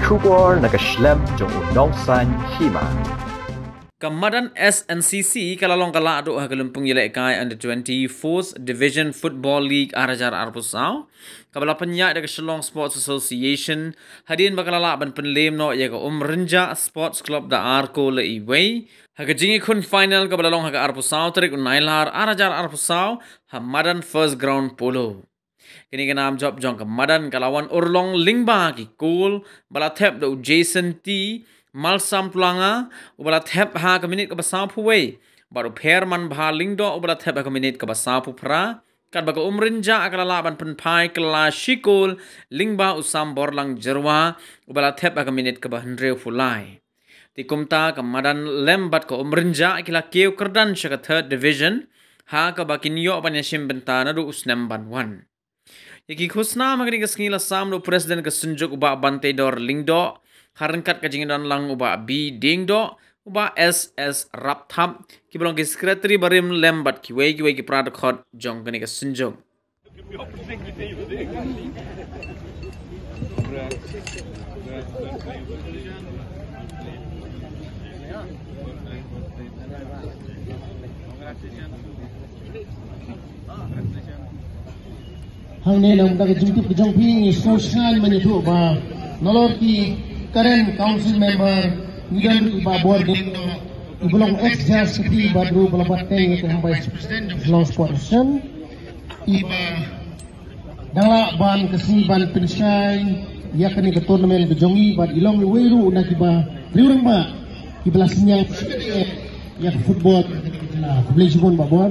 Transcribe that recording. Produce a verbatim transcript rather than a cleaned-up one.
Khubor na ka shlem jong u nongsan hima. Ka madan S N C C ka la long ka la duh ha ka lympung ïalehkai under twenty fourth Division Football League ar hajar arphew saw, kaba la pynïaid da ka Shillong Sports Association, hadien ba ka la lah ban pynlem noh ïa ka Umrynjah Sports Club da ar kol la iwei ha ka jingïakhun final kaba la long ha ka arphew saw tarik u Nailar ar hajar arphew saw ha madan First Ground Polo. Kane ka nam jop jong ka madan ka la wan urlong lyngba ki kol ba la thep da u Jason T Malsam Tulanga, uba la thep ha ka minit kaba sawphew wei, bad u Pherman Bha Lyngdoh, uba la thep ha ka minit kaba sawphew phra, katba ka Umrynjah ka la lah ban pynphai kylla shi kol lyngba u Samborlang Jyrwa, uba la thep ha ka minit kaba hynriewphew lai. Te kumta ka madan lem bad ka Umrynjah ki la kiew kyrdan sha ka third division, ha kaba kin ïoh ban ïashim bynta naduh u snem ban wan. Ïa ki khusnam ha kane ka sngi la sam da u President ka Synjuk u Bah Banteidor Lyngdoh, ha ryngkat ka jingdon lang u Bah B Diengdoh, u Bah S S Rapthap, kiba long ki Secretary barim lem bad kiwei kiwei ki para dkhot jong kane ka Synjuk. Hangne na ka bynta ka jingtip ka jong phi, ngi sngewsih ban ïathuh ba nalor ki current council member ngi don ruh i Bah Bor Dieng, iba long ex judge, bad ruh ba la bat teng ïa ka Vice President Shillong Sports Association, iba dang lah ban ka sngi ban pynshai ïa kane ka tournament ka jong ngi, bad i long iwei ruh na kiba briew rangbah kiba la synñiang ïa ka football. Khublei shibun Bah Bor.